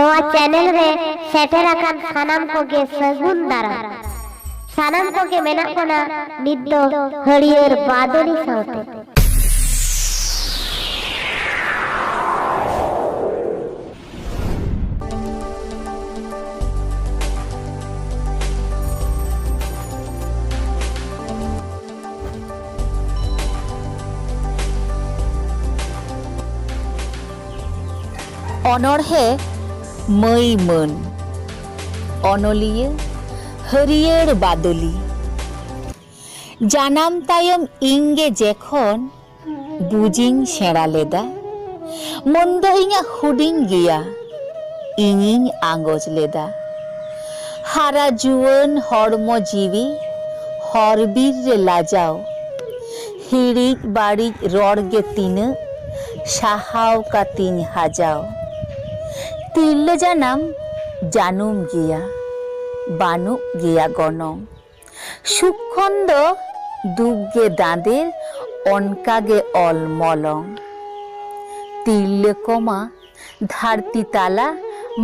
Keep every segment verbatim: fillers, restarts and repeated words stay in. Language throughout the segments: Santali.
ᱱᱚᱣᱟ ᱪᱮᱱᱮᱞ ᱨᱮ ᱥᱮᱴᱮᱨ ᱟᱠᱟᱱ ᱥᱟᱱᱟᱢ ᱠᱚᱜᱮ ᱥᱟᱹᱜᱩᱱ ᱫᱟᱨᱟᱢ᱾ ᱥᱟᱱᱟᱢ ᱠᱚᱜᱮ ᱢᱮᱱᱟᱜ ᱵᱚᱱᱟ ᱱᱤᱛ ᱫᱚ ᱦᱟᱹᱨᱭᱟᱹᱲ ᱵᱟᱫᱚᱞᱤ ᱥᱟᱶᱛᱮ᱾ ᱚᱱᱚᱬᱦᱮ ᱢᱟᱹᱭ ᱢᱟᱹᱱ, ᱚᱱᱚᱞᱤᱭᱟᱹ ᱦᱟᱹᱨᱭᱟᱹᱲ ᱵᱟᱫᱚᱞᱤ᱾ ᱡᱟᱱᱟᱢ ᱛᱟᱭᱚᱢ ᱤᱧ ᱜᱮ ᱡᱮᱠᱷᱚᱱ ᱵᱩᱡᱤᱧ ᱥᱮᱬᱟ ᱞᱮᱫᱟ, ᱢᱚᱱ ᱫᱚ ᱤᱧᱟᱹᱜ ᱦᱩᱰᱤᱧ ᱜᱮᱭᱟ, ᱤᱧᱤᱧ ᱟᱸᱜᱚᱪ ᱞᱮᱫᱟ᱾ ᱦᱟᱨᱟ ᱡᱩᱣᱟᱹᱱ ᱦᱚᱲᱢᱚ ᱡᱤᱣᱤ ᱦᱚᱨ ᱵᱤᱨ ᱨᱮ ᱞᱟᱡᱟᱣ, ᱦᱤᱲᱤᱡ ᱵᱟᱹᱲᱤᱡ ᱨᱚᱲ ᱜᱮ ᱛᱤᱱᱟᱹᱜ ᱥᱟᱦᱟᱣ ᱠᱟᱛᱤᱧ ᱦᱟᱡᱟᱣ᱾ ᱛᱤᱨᱞᱟᱹ ᱡᱟᱱᱟᱢ ᱡᱟᱹᱱᱩᱢ ᱜᱮᱭᱟ, ᱵᱟᱹᱱᱩᱜ ᱜᱮᱭᱟ ᱜᱚᱱᱚᱝ᱾ ᱥᱩᱠ ᱠᱷᱚᱱ ᱫᱚ ᱫᱩᱠ ᱜᱮ ᱫᱟᱸᱫᱮᱨ, ᱚᱱᱠᱟ ᱜᱮ ᱚᱞ ᱢᱚᱞᱚᱝ᱾ ᱛᱤᱨᱞᱟᱹ ᱠᱚᱢᱟ ᱫᱷᱟᱹᱨᱛᱤ ᱛᱟᱞᱟ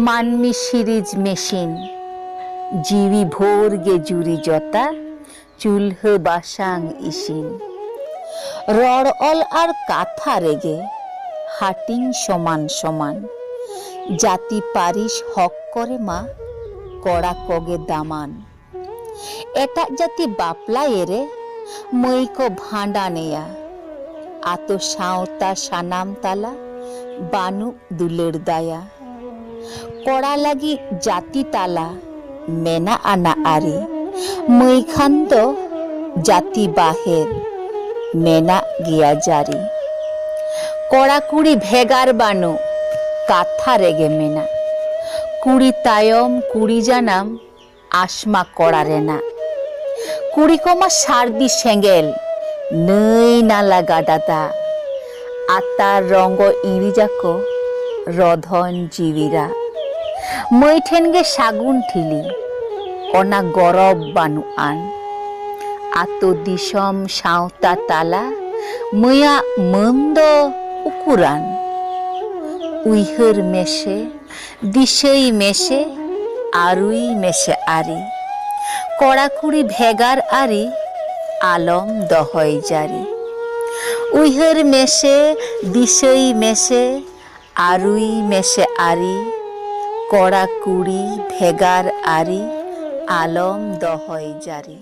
ᱢᱟᱹᱱᱢᱤ ᱥᱤᱨᱤᱡᱽ ᱢᱮᱥᱤᱱ, ᱡᱤᱣᱤ ᱵᱷᱳᱨ ᱜᱮ ᱡᱩᱨᱤ ᱡᱚᱛᱟ, ᱪᱩᱞᱦᱟᱹ ᱵᱟᱥᱟᱝ ᱤᱥᱤᱱ᱾ ᱨᱚᱲ ᱚᱞ ᱟᱨ ᱠᱟᱛᱷᱟ ᱨᱮᱜᱮ ᱦᱟᱹᱴᱤᱧ ᱥᱚᱢᱟᱱ ᱥᱚᱢᱟᱱ᱾ ᱡᱟᱹᱛᱤ ᱯᱟᱹᱨᱤᱥ ᱦᱚᱠ ᱠᱚᱨᱮ ᱢᱟ ᱠᱚᱲᱟ ᱠᱚᱜᱮ ᱫᱟᱢᱟᱱ᱾ ᱮᱴᱟᱜ ᱡᱟᱹᱛᱤ ᱵᱟᱯᱞᱟ ᱮᱨᱮ ᱢᱟᱹᱭ ᱠᱚ ᱵᱷᱟᱸᱰᱟᱱ ᱮᱭᱟ᱾ ᱟᱛᱳ ᱥᱟᱶᱛᱟ ᱥᱟᱱᱟᱢ ᱛᱟᱞᱟ ᱵᱟᱹᱱᱩᱜ ᱫᱩᱞᱟᱹᱲ ᱫᱟᱭᱟ᱾ ᱠᱚᱲᱟ ᱞᱟᱹᱜᱤᱫ ᱡᱟᱹᱛᱤ ᱛᱟᱞᱟ ᱢᱮᱱᱟᱜ ᱟᱱᱟ ᱟᱹᱨᱤ, ᱢᱟᱹᱭ ᱠᱷᱟᱱ ᱫᱚ ᱡᱟᱹᱛᱤ ᱵᱟᱦᱮᱨ ᱢᱮᱱᱟᱜ ᱜᱮᱭᱟ ᱡᱟᱹᱨᱤ᱾ ᱠᱚᱲᱟ ᱠᱩᱲᱤ ᱵᱷᱮᱜᱟᱨ ᱵᱟᱹᱱᱩᱜ, ᱠᱟᱛᱷᱟ ᱨᱮᱜᱮ ᱢᱮᱱᱟᱜ᱾ ᱠᱩᱲᱤ ᱛᱟᱭᱚᱢ ᱠᱩᱲᱤ ᱡᱟᱱᱟᱢ, ᱟᱥᱢᱟ ᱠᱚᱲᱟ ᱨᱮᱱᱟᱜ᱾ ᱠᱩᱲᱤ ᱠᱚᱢᱟ ᱥᱟᱹᱨᱫᱤ ᱥᱮᱸᱜᱮᱞ, ᱱᱟᱹᱭ ᱱᱟᱞᱟ ᱜᱟᱰᱟ ᱫᱟᱜ, ᱟᱛᱟᱨ ᱨᱚᱸᱜᱚ ᱤᱬᱤᱡᱟᱠᱚ ᱨᱚᱫᱷᱚᱱ ᱡᱤᱣᱤ ᱨᱟᱜ᱾ ᱢᱟᱹᱭ ᱴᱷᱮᱱ ᱜᱮ ᱥᱟᱹᱜᱩᱱ ᱴᱷᱤᱞᱤ, ᱚᱱᱟ ᱜᱚᱨᱚᱵᱽ ᱵᱟᱹᱱᱩᱜ ᱟᱱ᱾ ᱟᱛᱳ ᱫᱤᱥᱚᱢ ᱥᱟᱶᱛᱟ ᱛᱟᱞᱟ ᱢᱟᱹᱭᱟᱜ ᱢᱟᱹᱱ ᱫᱚ ᱩᱠᱩᱨᱟᱱ? ᱩᱭᱦᱟᱹᱨ ᱢᱮᱥᱮ, ᱫᱤᱥᱟᱹᱭ ᱢᱮᱥᱮ, ᱟᱹᱨᱩᱭ ᱢᱮᱥᱮ ᱟᱹᱨᱤ᱾ ᱠᱚᱲᱟ ᱠᱩᱲᱤ ᱵᱷᱮᱜᱟᱨ ᱟᱹᱨᱤ, ᱟᱞᱚᱢ ᱫᱚᱦᱚᱭ ᱡᱟᱹᱨᱤ᱾ ᱩᱭᱦᱟᱹᱨ ᱢᱮᱥᱮ, ᱫᱤᱥᱟᱹᱭ ᱢᱮᱥᱮ, ᱟᱹᱨᱩᱭ ᱢᱮᱥᱮ ᱟᱹᱨᱤ᱾ ᱠᱚᱲᱟ ᱠᱩᱲᱤ ᱵᱷᱮᱜᱟᱨ ᱟᱹᱨᱤ, ᱟᱞᱚᱢ ᱫᱚᱦᱚᱭ ᱡᱟᱹᱨᱤ᱾